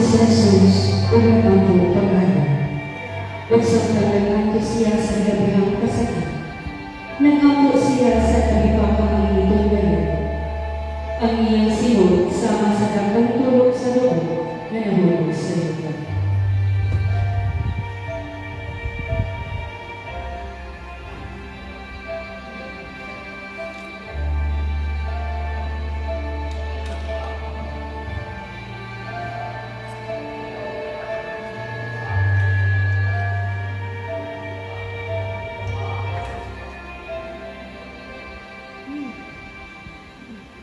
Si Jesus ug nag-ampo pag-ayo. Ug samtang nag-antos siya sa grabehang kasakit, nag-ampo siya sa labi pa ka mainiton gayod. Ang iyang singot sama sa dakong turok sa dugo nga nahulog sa yuta.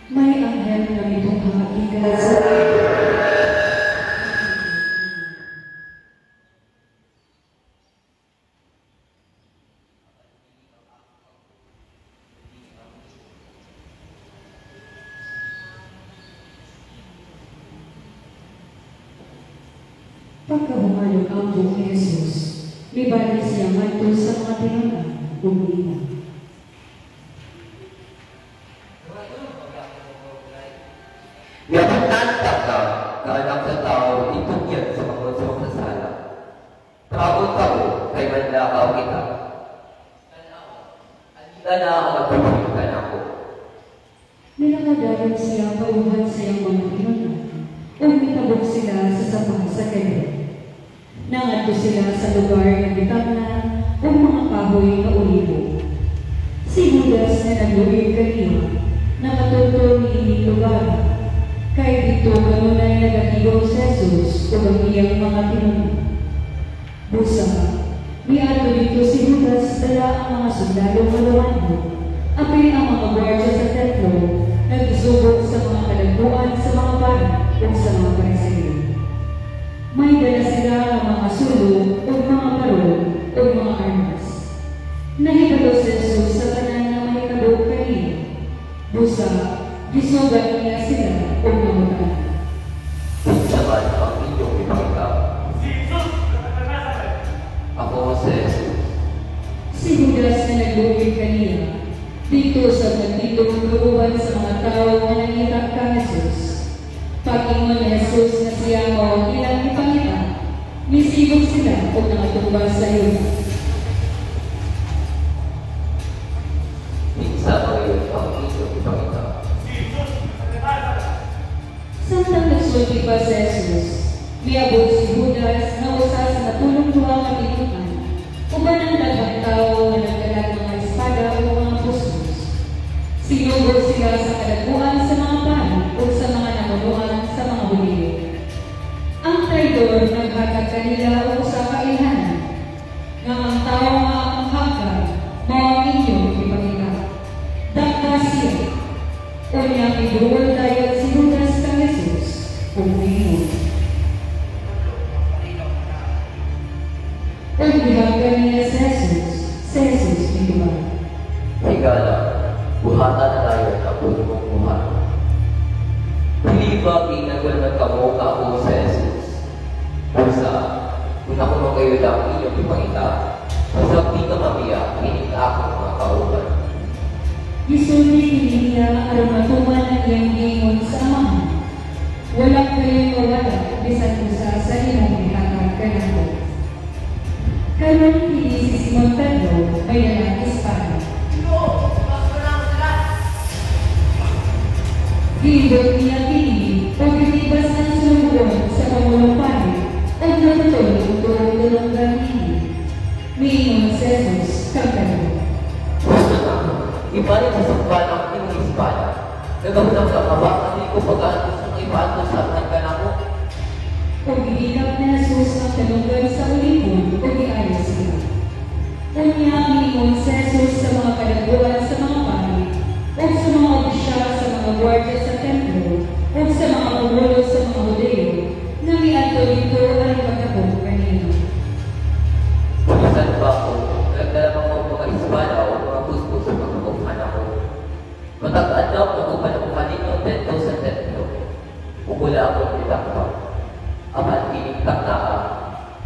May anghel nga mitungha gikan sa Pagkahuman og ampo ni Jesus, mibalik siya ngadto sa mga tinunan ug miingon, Giabot na ka, nga anak sa tao itugyan sa mga sa makasasala. Traon kamo, kay manlakaw kita. Alita na ang magpapalita kanako. Nilakaw dayon siya kauban sa iyang mga tinunan, ug mitabok sila sa sapa sa Kidron. Nangadto sila sa lugar nga gitamnan og mga kahoy nga olibo. Si Judas nga nagluib kaniya, nakatultol niining lugar, kay didto kanunay nagahigaw si Jesus ug ang iyang mga tinunan. Busa, miadto didto si Judas dala ang mga sundalo nga Romano, apil ang mga gwardiya sa templo, nagisugo sa mga kadagkuan sa mga pari ug sa mga Pariseo. May dala sila nga mga sulo ug mga parol ug mga armas. Nahibalo si Jesus sa tanan nga mahitabo kaniya. Busa, gisugat niya sila ug nangutana, Kinsa man ang inyong ipangita? Ako si Jesus. Si Judas nga nagluib kaniya, didto sa nagtindog kauban sa mga tawo nga nangita kang Jesus. Pag-ingon ni Jesus nga siya mao ang ilang ipangita, misigok sila ug nangatumba sa yuta. Kinsa man ang inyong ipangita? Samtang nagsulti pa si Jesus, miabot si Judas nga usa sa napulong duha ka tinunan, uban ang daghang tawo nga nagdalag mga espada ug mga puspos. Sinugo sila sa kadagkuan sa mga pari ug sa mga namunuan sa mga Hudiyo. Ang traidor naghatag kanila og usa ka ilhanan, nga ang tawo nga akong hagkan mao ang inyong ipangita. Dakpa siya. Unya miduol dayon si Judas kang Jesus ug miingon. Ug gihagkan niya si Jesus, si Jesus mitubag. Higala, buhata na dayon ang imong buhaton. Dili ba giingnan man kamo nga ako si Jesus? Busa, kung ako man gayud ang inyong ipangita, usab di ka mabiya kining akong mga kauban. Gisulti kini niya aron matuman ang iyang giingon sa Amahan, "Wala kayo'y mawala bisan usa sa imong gihatag kanako." Karon kini si Simon Pedro may dalang espada. Giibot niya kini ug gitibas ang sulugoon sa pangulong pari ug naputol ang tuong lulonggan niini. Miingon si Jesus kang Pedro, Gusto na, ibalik sa sukban ang imong espada. Nagahunang ka ba nga dili ko pag-antos ang ipaantos sa Amahan kanako? Ug gihikap ni Jesus ang talunggan sa ulipon ug giayo siya. Unya miingon si Jesus sa mga kadagkuan sa mga pari ug sa mga opisyal sa mga gwardiya sa templo ug sa mga pangulo sa mga Hudiyo nga miadto didto aron magtabok kaniya, Bisan ba ako, nagdala man ko mga espada o mga puspos sa pagtabok kanako? Matag adlaw kauban ako kaninyo didto sa templo, ug wala ako gidakpa. Apan kining taknaa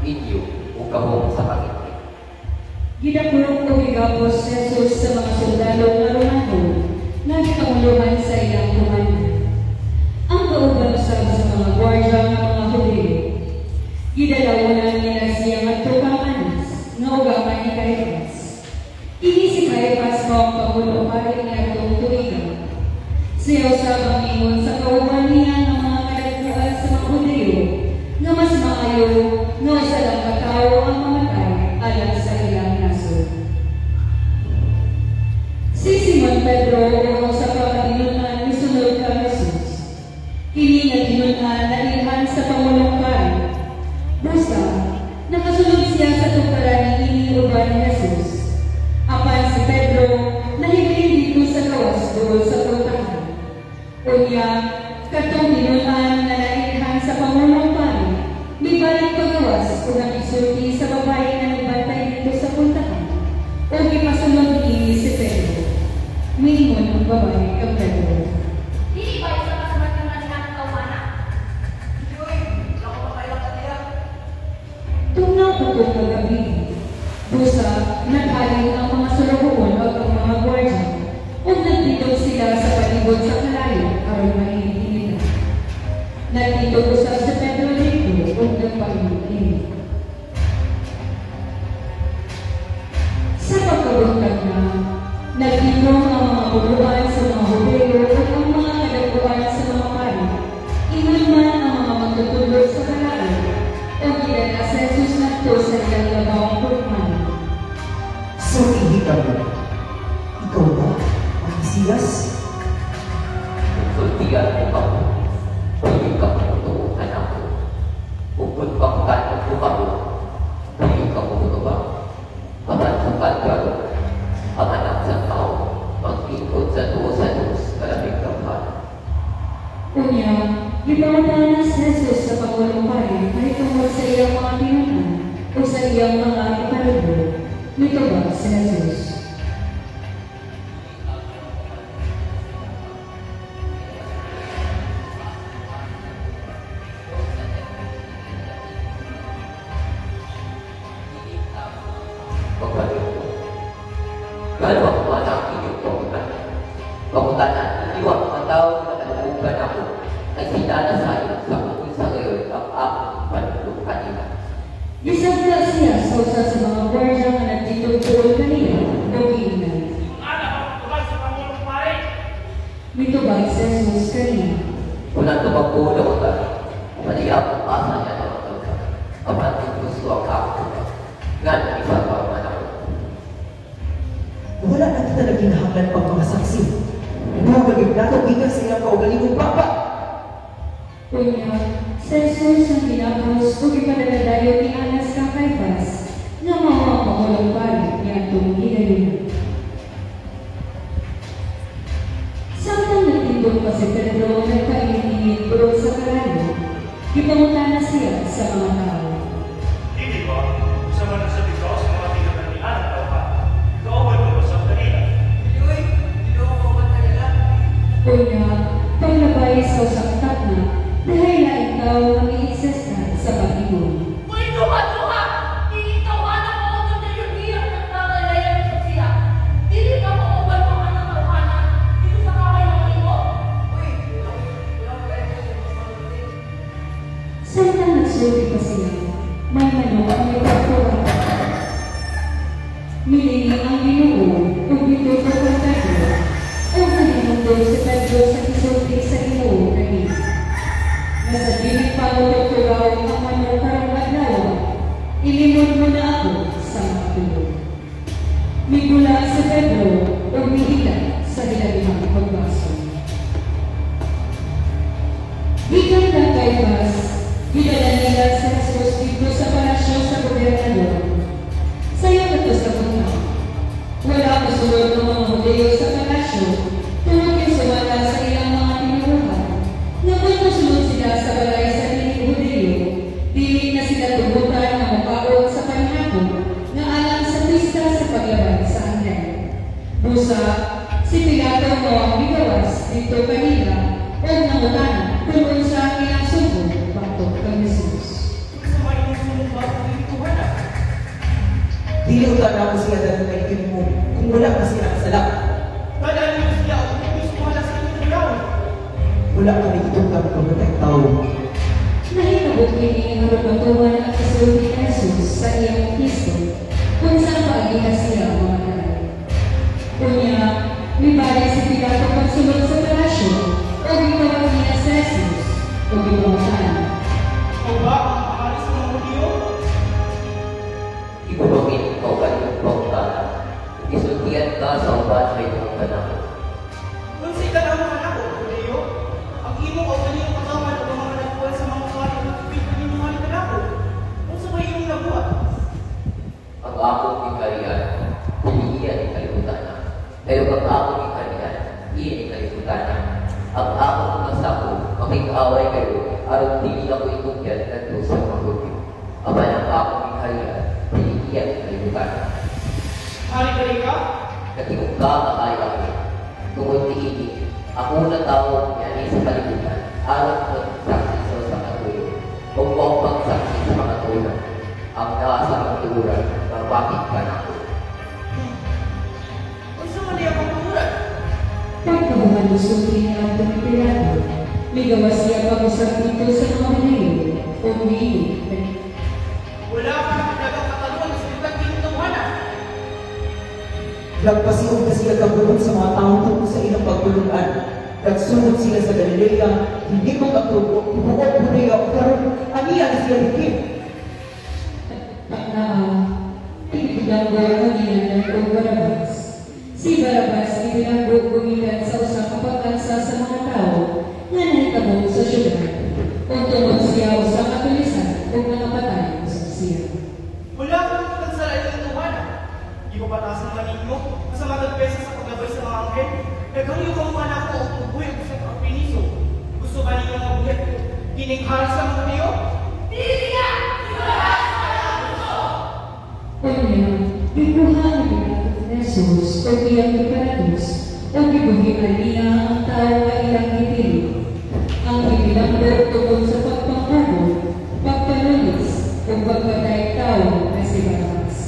inyo ug gahom sa pangitngit. Gidakop ug gigapos si Jesus sa mga sundalo nga Romano nga gipanguluhan sa iyang commander. Ang kauban usab sa mga gwardiya nga mga Hudiyo Gidala una nila siya ngadto kang Anas, nga ugama ni Caiphas. Kini si Caiphas mao ang pangulong pari niadtong tuiga. Siya usab ang ingon sa kauban niya nga mga kadagkuan sa mga Hudiyo nga mas maayo nga usa lang ka tawo ang mamatay alang sa ilang nasod. Si Simon Pedro ug ang usa ka tinun-an misunod kang Jesus. Kini nga tinun-an nailhan sa pangulong pari. Busa, nakasulod siya sa tungkaran niini uban ni Jesus. Apan si Pedro nahibilin didto sa gawas duol sa pultahan. Unya, kadtong tinun-an nga nailhan sa pangulong pari, mibalik pagawas ug nakigsulti sa babaye nga nagbantay didto sa pultahan, ug gipasulod niini si Pedro. Miingon ang babaye kang Pedro, Dili ba isa ka sa mga nga tawhana? Uy, wala ko makaila kaniya. Tugnaw kadtong kagabii. Busa, naghalin ang mga sulugoon ug ang mga gwardiya, ug nagtindog sila sa palibot sa kalayo aron mainit-initan. Nagtindog usab si Pedro didto ug nagpainit-init. Sa pagkabuntag na, nagtilong ang mga puluan sa mga Hudeo ug ang mga kadagkuan sa mga pari. Ingon man ang mga magtutudlo sa balaod, ug gidala si Jesus ngadto sa ilang labawng hulmanan. Sultihi kamo. Ikaw ba ang Mesiyas? Kung sultian ko kamo, dili kamo motuo kanako. Ug kung pangutanon ko kamo, dili kamo motubag. Apan sukad karon, ang Anak sa Tao maglingkod sa tuo sa Dios nga Labing Gamhanan. Unya, gipangutana si Jesus sa pangulong pari mahitungod sa iyang mga tinun-an o sa iyang mga ipanubo. Mitubag si Jesus. Pagbalik ko. Ngano ako anak inyong pangutana? Pangutana, ninyo ang mga tao nga nakaluogan ako ay sila na sayop sa kung sa ngayon ang akong panulok kanila. Gisagda siya sa usa sa mga gwardiya nga nagtindog duol kaniya ug giingnan. Ana ka tubag sa pangulong pari. Mitubag si Jesus kaniya. Kung natubag ko na ko paniyapong asa niya na matagka. Apan kung gusto ang akong tubag. Ngano isa pa man ako. Wala na kita nagkinahanglan pang mga saksi. Duha gyud nato gikan sa iyang kaugalingong baba. Unya, si Jesus ang ginapos ug gipadala dayon ni Anas kang Caiphas nga mao ang pangulong pari niadtong higayon. Samtang nagtindog pa si Pedro nagpainit-init duol sa kalayo, gipangutana siya sa mga tao. Dili ba, usa man sa bitaw sa mga tinun-an ni anang tawhana? Kauban mo ba sa kanila? Uy, ginoo kanila. Unya, paglabay sa usa ka takna, nahay laing tawo nga miinsistar sa pag-ingon. Uy, duha-duha! Dili tawhana ko kung dayon niya nagkakalayan sa siya. Dili ba kauban mo anang tawhana? Dili sa kakailangan nimo? Uy, wala ko Samtang nagsulti pa siya, may manok ang nagpagtuwa. Milingi ang Ginoo ug mitutok kang Pedro, ug nahinumdom si Pedro sa gisulti sa Ginoo kaniya nga sa dili pa motugtugaw ang manok karong adlaw, ilimod mo na ako sa mga tulo. Migula si Pedro ug mihilak sa hilabihan pagbaso. Gikan kang Caiphas, gidala nila si Jesus didto sa palasyo sa gobernador. Sayo kadto sa buntag. Wala mosulod ang mga Hudeo sa palasyo tungod kay sumala sa ilang mga tinuruhan nga kung mosulod sila sa balay sa dili Hudeo, dili na sila tugutan nga mokaon sa panihapon nga alang sa pista sa paglaban sa anghel. Busa, si Pilato mao ang migawas didto kanila ug nangutana kung unsa ang ilang sugo batok kang Jesus. Sa may inyong ba dili tawhana? Dili unta namo siya dalhon kay nimo kung wala pa siya nakasala. Dala niyo siya ug gusto hala sa inyong ulaw. Wala kami gitungtang pagpatay tawo. Nahitabo kini aron matuman Sultian ka sa uban kay tungod kanako. Unsay tan-aw kanako, Hudeo? Ang imong kaugalingong katawhan ug ang mga nagkuhan sa mga pari ang nagpipil kanimo hari kanako. Unsa may imong nabuhat? Ang akong gingharian, dili iya ning kalibutan. Pero ang akong gingharian, iya ning kalibutan. Ang akong mga sakop, makig-away kayo, aron dili ako itugyan ngadto sa mga Hudyo. Apan ang akong gingharian, dili iya ning kalibutan. Hari ka rin ka? Natiog ka kaayo ako. Tungod niini, ako na tawo niani sa kalibutan, aron magsaksi sa usa ka tuyo, ug mao pagsaksi sa mga tuyo. Ang naa sa kamatuoran, mapakit ka nako. Unsa man diay ang kamatuoran? Pagkahuman sulti ni adto ni Pilato, migawas siya pag-usab didto sa mga Hudiyo ug miingon. Wala ka nakadagang kataluan sa silutang imong tawhana. Nagpasiog na sila kagulong sa mga tao tungkol sa ilang pagtulunan. Nagsunod sila sa Galilea, hinimog ang tibuok Judea ug karon aniya na sila dikit. Naa, gibilanggo ang ginanay og Barabas. Si Barabas gibilanggo gumikan sa usa ka pagkansa sa mga tawo nga nahitabo sa syudad. Ug tungod siya usa ka tulisan ug nangapatay usab siya. Wala ka nakitang sala imong tawhana. Gipapatasan man ninyo sa matag pesa sa paglabay sa mga anghel. Naghangyo kamo kanako og mubuhi og usa ka piniso. Gusto ba ninyo nga buhi ko kining hari sa mga Hudyo? Dili siya! Si Barabas! Unya, gikuha ni Pilato si Jesus ug iyang gipanatos ug gibuhian niya ang tawo nga iyang gipili. Ang gibilanggo tungod sa pagpanghugot, pagpanulis, ug pagpatay tawo nga si Barabas.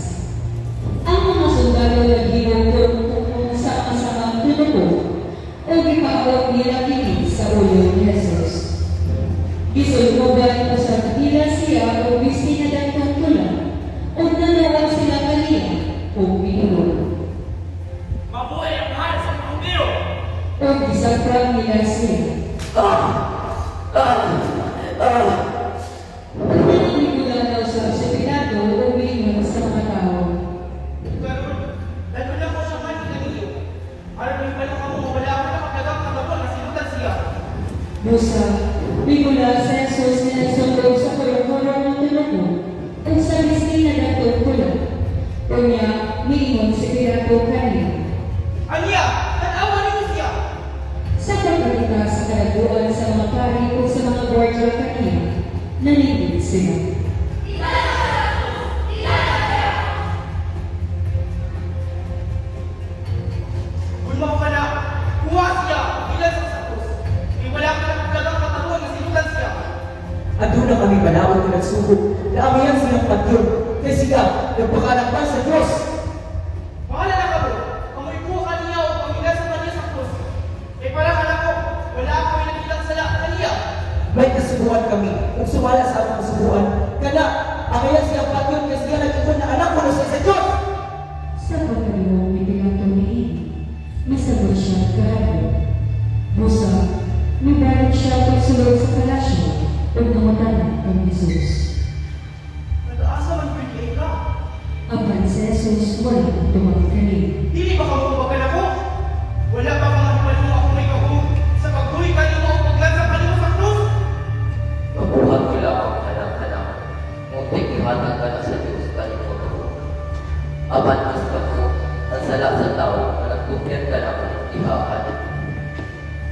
Ang mga sundalo naghimong purong sa masamang tinubo ug gipaabot nila kini sa ulo ni Jesus. Gisulmoban usab nila siya og bisti nga dagkong tula ug nanawag sila kaniya ug miingon. Mabuhay ang hari sa mga Hudyo! Ug gisakra nila siya. Ah! Ah! Ah! Nananigula na usab si Pilato ug miingon sa mga tawo. Karon, lalo na ko siya man kaninyo. Aron mahibalo kamo nga wala ako nakadagang kataluan nga silutan siya. Busa, migula si Jesus nga nagsulog sa kurong-kurong ng tinubo ug sa bisti nga dagkong tula. Unya, miingon si Pilato kaniya. Anya, tan-awa ninyo siya. Sa pagkakita sa kalaguan sa mga pari ug sa mga gwardiya kaniya, naningit sila. Kung mao ka na, kuha siya, ilan sa krus. Kay wala ka nakadagang kataluan nga silutan siya. Aduna kami balaod nga nagsugo na amihan silang patyon kay sila nagpakalakpan sa Dios. Bahala na kamo, kamoy kuha kaniya o pangila sa kaniya sa krus. Kay para kanako, wala ako nakitang sala kaniya. May kasuguan kami ug sumala sa among kasuguan kana amihan silang patyon kay sila nag-ingon na anak kuno siya sa Dios. Sa pagkalihok ni Pilato niini, misabot siya kahadlok. Busa, mibalik siya pagsulod sa palasyo ug nangutana kang Jesus. Nag-asa man gyud kay ka. Apan si Jesus wala tubag kaniya. Dili ba kamo tubag kanako? Wala ba ka mahibalo nga ako may gahom sa pagbuhi kanimo o paglansa kanimo sa krus? Mabuhat ko lamang kanang-kanang, ngunit ihatag ka na sa Diyos kanimo gahom. Apan mas dako ang sala sa tao nga nagtugyan kanako ihahan.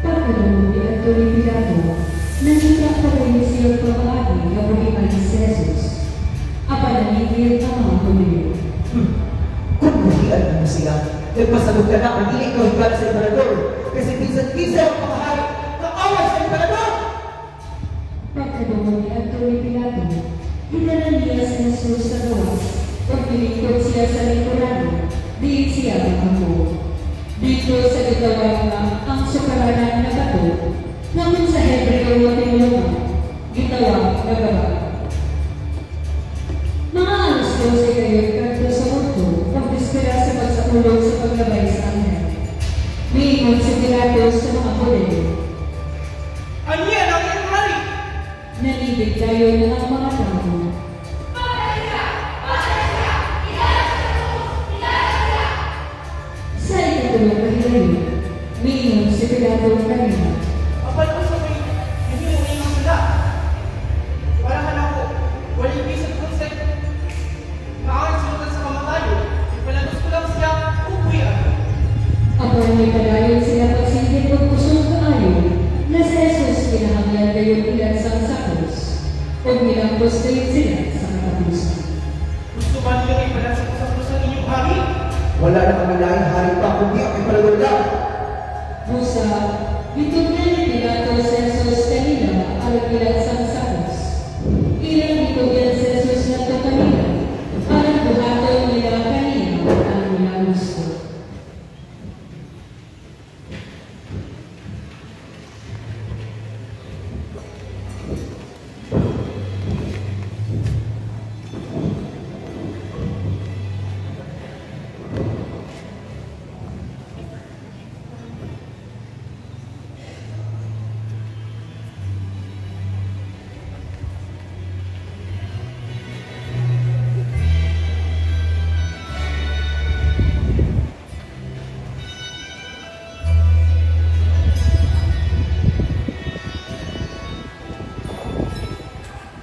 Pagkalihok ni adto ni Pilato, nangita padayon siya pamaagi nga buhian si Jesus. Apan naningil ang mga Hudiyo. Kung buhian mo sila, nagpasagot ka na kung dili ikaw higala sa emperador. Kasi bisan-bisa ang panghari, kaaway sa emperador! Pagkadungog ni adto ni Pilato, gidala niya si Jesus sa gawas ug gilingkod siya sa lingkuranan, diin siya gihangko. Didto sa gitawag nga ang sukaranan nga bato, nga kun sa Hebreo nga tinulungan, gitawag nga Gabata. Mga 12:00 kayon kadto sa udto, ug bispera sa pagsaulog sa paglabay sa anghel. Miingon si Pilato sa mga Hudiyo. Anya na ang iyang hari. Nanibig dayon ang mga tao. Patay siya! Patay siya! Ilala sa krus! Ilala siya! itulo ka higayon, miingon si Pilato kanila. Apan unsa may nahimo inyong sala? Para kanako, walay bisan unsay maaaring silutan sa kamatayon. Ipalagos ko lang siya ug buhian. Apan mipadayon sila pagsinggit og kusog kaayo na si Jesus kinahanglan gayud ilansang sa krus ug nilampos dayon sila sa katapusan. Gusto ba ninyo ipalansa ko sa krus ang inyong hari? Wala na kami laing hari pa, kundi ang ipalagod lang. Busa, gitugyan ni Pilato si Jesus kanila aron ilansang sa krus. Ilang gitugyan si Jesus ngadto kanila aron buhaton nila kaniya ang ilang gusto.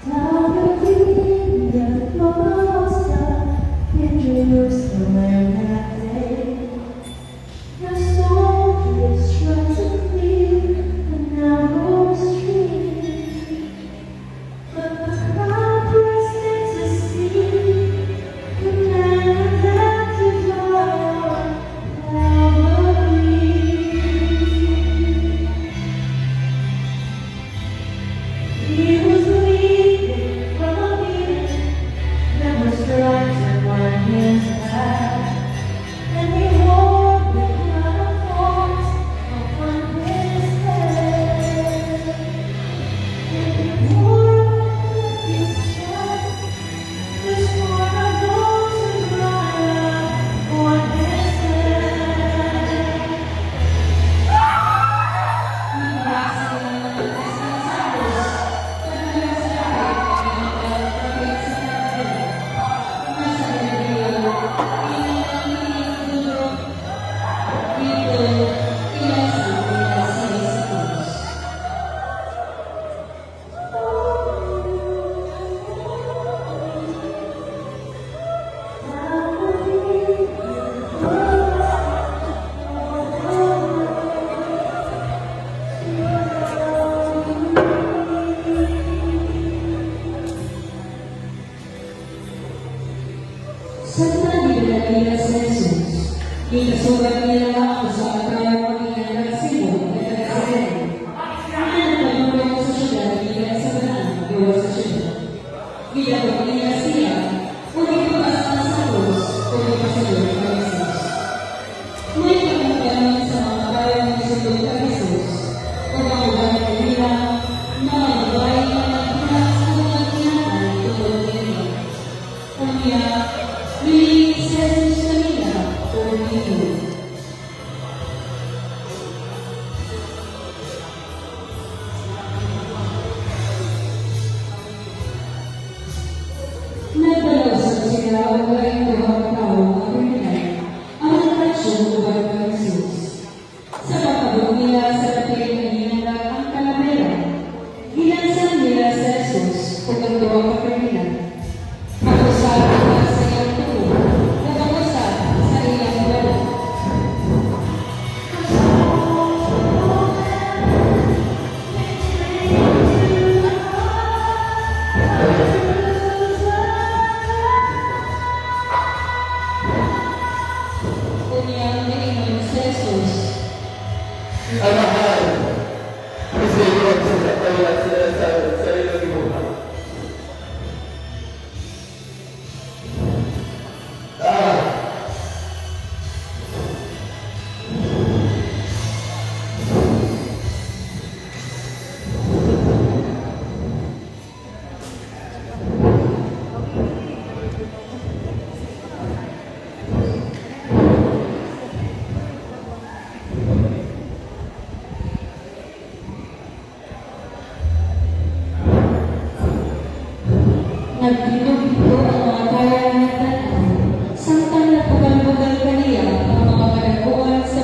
Down the Via Dolorosa in Jerusalem that day, the soldiers tried to clear the narrow street, but the crowd pressed in to see the man that devoured Calvary. He was bleeding from a beating. There were stripes upon his back, and he wore the crown of thorns upon his head. And he bore his side the scorn of those who cried on his head. Mipara sa ilang mga lansang sa krus, padulong sa dapit nga gihanglag dapit sa kalavera. Nasa Galileo, ilang mga hiling dulo, didto ilansa nila siya sa krus. Samtang gidala nila si Jesus, gikasugat nila ang usa ka tawo nga giinganlag Simon nga taga-Cirene, nga nagpadulong sa syudad gikan sa banaan gawas sa syudad. Gidakop nila siya ug gipabaspas sa krus ug gipasulod kay Jesus. May paningkanon sa mga tawo nga misulod kay Jesus ug ang uban kanila mga babaye nga naghilak ug naghinatay tungod kaniya. Unya, milingi si Jesus kanila ug miingon. Nagdala usab sila og laing duha ka tawo nga kriminal aron patyon uban kay Jesus. Sa pag-abot nila sa dapit nga gihinanglag ang kalavera, gilansang nila si Jesus ug ang duha ka kriminal. Ang usa sa iyang tuo ug ang usa sa iyang bana. Unya miingon si Jesus, Amahan, miserikordya sa kaya sila sa ilang gibuhat. Ah! Nagtindog-hito ang mga tawo nga nagtan-aw, samtang nagbugal-bugal kaniya ang mga kadaguan sa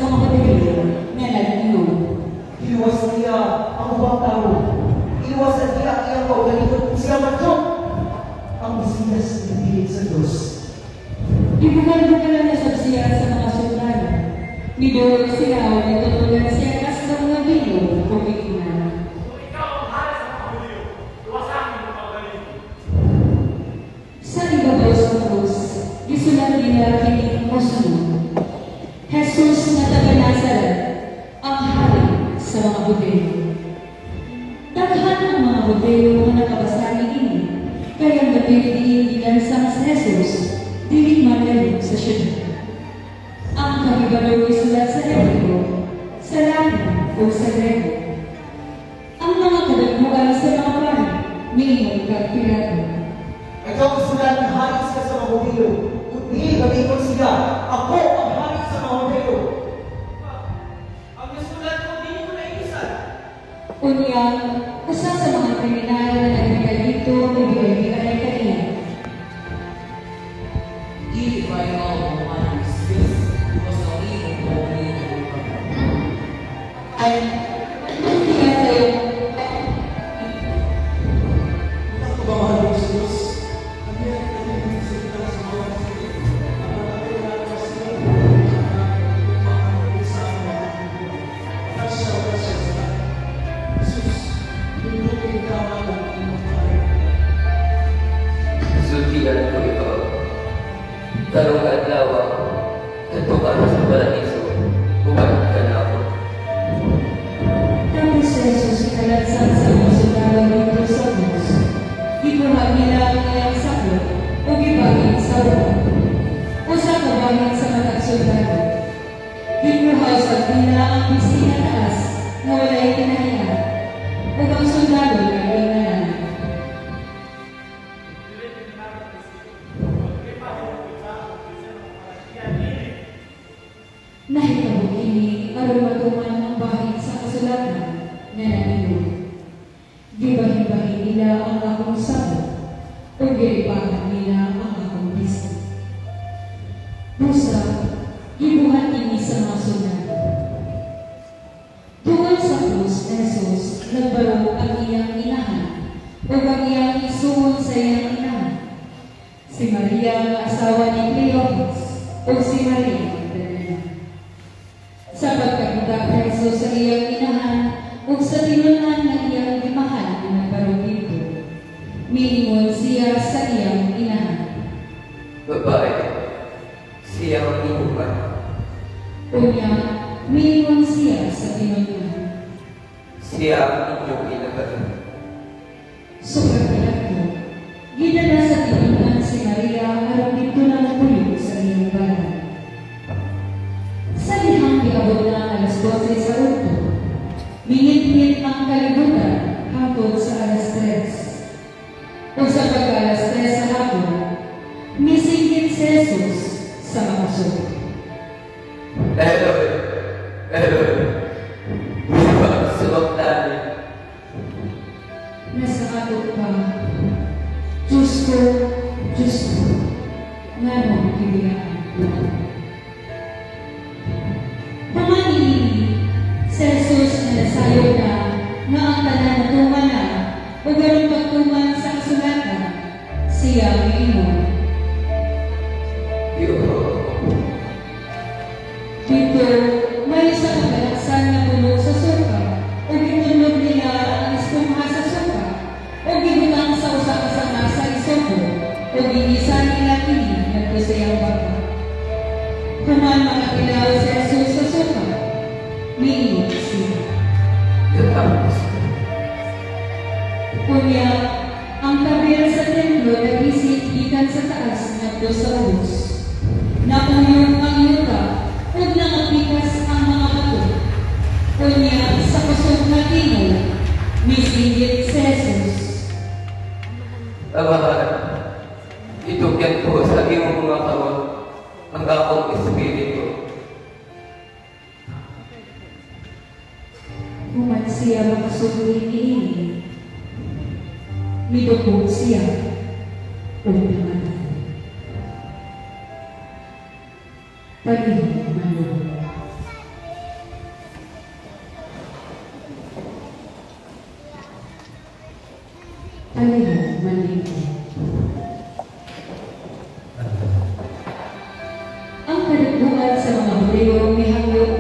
Miduol sila o gitutulan siya kasdong nga bino ug giingnan. Kung ikaw ang hari sa mga Hudyo, luwasa ang imong kaugalingon. Sa ibabaw sa krus, gisulat nila kining mosunod: Jesus nga taga Nazaret, ang hari sa mga Hudyo. Daghan ang mga Hudyo nga nakabasa niini, kay ang dapit diin gilansang si Jesus, dili man layo sa syudad. Ang kahibalo gisulat sa Hebreo, sa Latin o sa Grego. Ang mga kadagbuan sa mga pari, miingon kang Pilato. Ikaw ang sulat ng hari siya sa mga Hudyo. Kundi gamiton siya, ako ang hari sa mga Hudyo. Ang nasulat ko, dili ko nainisan. Unya, usa sa mga kriminal na nagbigay dito, mibigay-bigay kaniya. Dili ba ikaw ang hari Jesus? Mas ang imong kaugalingon. Ay, siya sa'yo. Ako ba mahal mo si Diyos? Ang hirap na din sa kita sa mga sakit. Ang matapay na ako sa iyo. Kasya, kasya sa Jesus, pinupin ka ang imong hari. Sultian ko ikaw. Karong adlaw, kadto ka sa paraiso, uban ka na ako. Tapos si Jesus ikalatsan sa mga sundalo dito sa krus. Gikuha nila ang iyang sakop o gibagin sa ulo. Usa ka bahin sa matag sundalo. Gikuha sa nila ang pisina taas nga walay tinahian. Ug ang sundalo nagingnan. Dili kinahanglan Kristo. Pagkipahon kita ang bisan ang mga dili. Nahitabo kini aron matuman ang bahin sa kasulatan nga naingon: Gibahin-bahin nila ang akong sakop ug giripahan nila ang akong bisti. Busa, gibuhat kini sa mga sundalo. Duol sa krus ni Jesus, nagbarog ang iyang inahan ug ang iyang igsuon sa iyang inahan. Si Maria nga asawa ni Cleopas ug si Maria Magdalena. Sa pagkakita kay Jesus sa iyang inahan ug sa tinun-an nga iyang gimahal nga nagbarog didto, miingon siya sa iyang inahan. Babae, siya ang imong anak. Unya, miingon siya sa tinun-an. Siya ang inyong inahan. Sukad kaniadto, gidala sa tinun-an si Maria aron didto na mopuyo sa iyang balay. Sa dihang giabot na ang alas 12 sa udto, mingitngit ang kalibutan hangtod sa alas 3. Ug sa pagka alas 3 sa hapon, misinggit si Jesus sa makasog. Eloi, Eloi, lima sabachthani? Nasa pa, Diyos ko, Diyos ko, nganong gibilaan mo ako? Human niini, si Jesus nga nasayod na nga ang tanan natuman na ug aron pagtuman sa kasulatan, siya miingon. Giuhaw ako. Didto, may usa ka balaksan nga puno sa suka, ug gitunlog nila ang espongha sa suka, ug gibutang sa usa ka sanga sa isopo, ug gingisan nila kini ngadto sa iyang baba. Human makakilaw si Jesus sa suka, miingon siya. Natapos. Unya, ang tabel sa templo nagisik gikan sa taas ngadto sa ubos. Nauyog ang yuta ug nangapikas ang mga bato. Unya, sa kusog nga tingog, misinggit si Jesus. Amahan, itugyan ko sa iyong mga kamot ang akong espiritu. Human siya makasulti niini, midukot siya ug namatay. Palihog manluhod. Palihog manlingkod. Ang kadagbuan sa mga Hudyo mihangyo.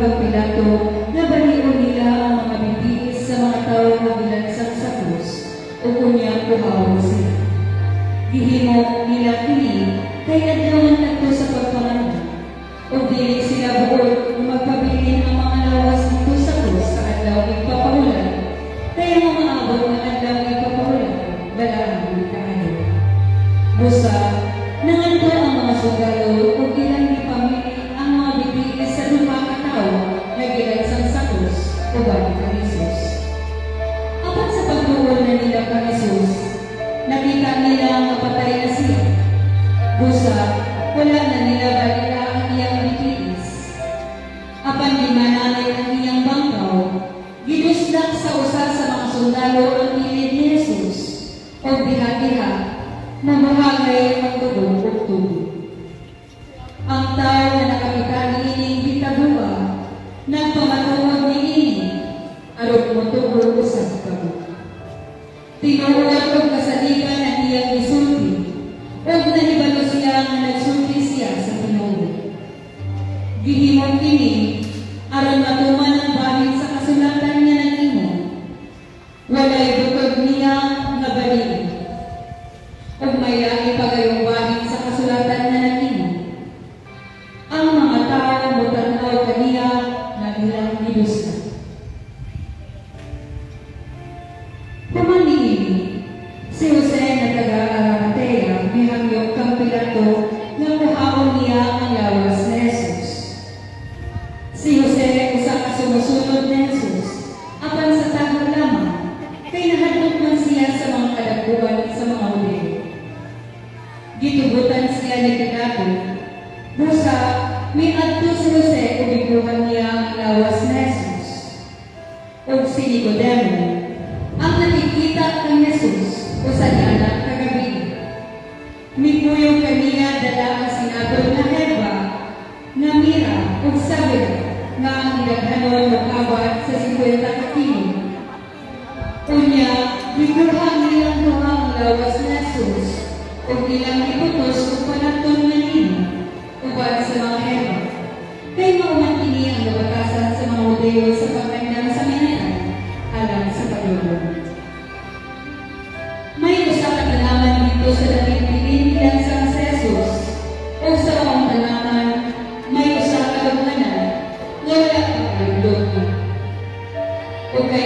Apan gimanamit ang iyang bangkaw, giduslak sa usa sa mga sundalo ang kilid ni Jesus, ug diha-diha, namuhagay ang dugo ug tubig. Ang tao nga nakakita niining hitaboa, nagpamatuod niini, aron motuo usab kamo. Tinuod ug kasaligan ang iyang gisulti, ug nahibalo siya nga nagsulti siya sa tinuod. Gihimo kini aron matuman ang bahin sa kasulatan nga nag-ingon, "Walay butod niya nga balion." Ug may lahi pa gayong bahin sa kasulatan nga nag-ingon, "Ang mga tao motan-aw kaniya nga ilang giduslan." Human niini, si Jose nga taga Arimatea mihangyo kang Pilato nga kuhaon niya ang lawas ni Jesus. Si Jose usa ka sumusunod ni Jesus, apan sa tago lamang, kay nahadlok man siya sa mga kadakuan sa mga Hudiyo. Gitugutan siya ni Pilato, busa miadto si Jose ug gikuha niya ang lawas ni Jesus. Ug si Nicodemo, ang nakikita kang Jesus usa niana kagabi, mikuyog kaniya dala ang sinagol nga herba nga mira ug sabila nga ang gidaghanon mokabat sa 50 ka kilo. Unya, gikuha nilang duha ang lawas ni Jesus ug ilang giputos og panapton nga lino uban sa mga herba. Kay mao man kini ang nabatasan sa mga Hudiyo sa pag-andam sa minatay alang sa paglubong. May usa ka tanaman didto sa dapit diin gilansang si Jesus, ug sa maong tanaman may usa ka lubnganan nga wala pa kalublubngi. Ug kay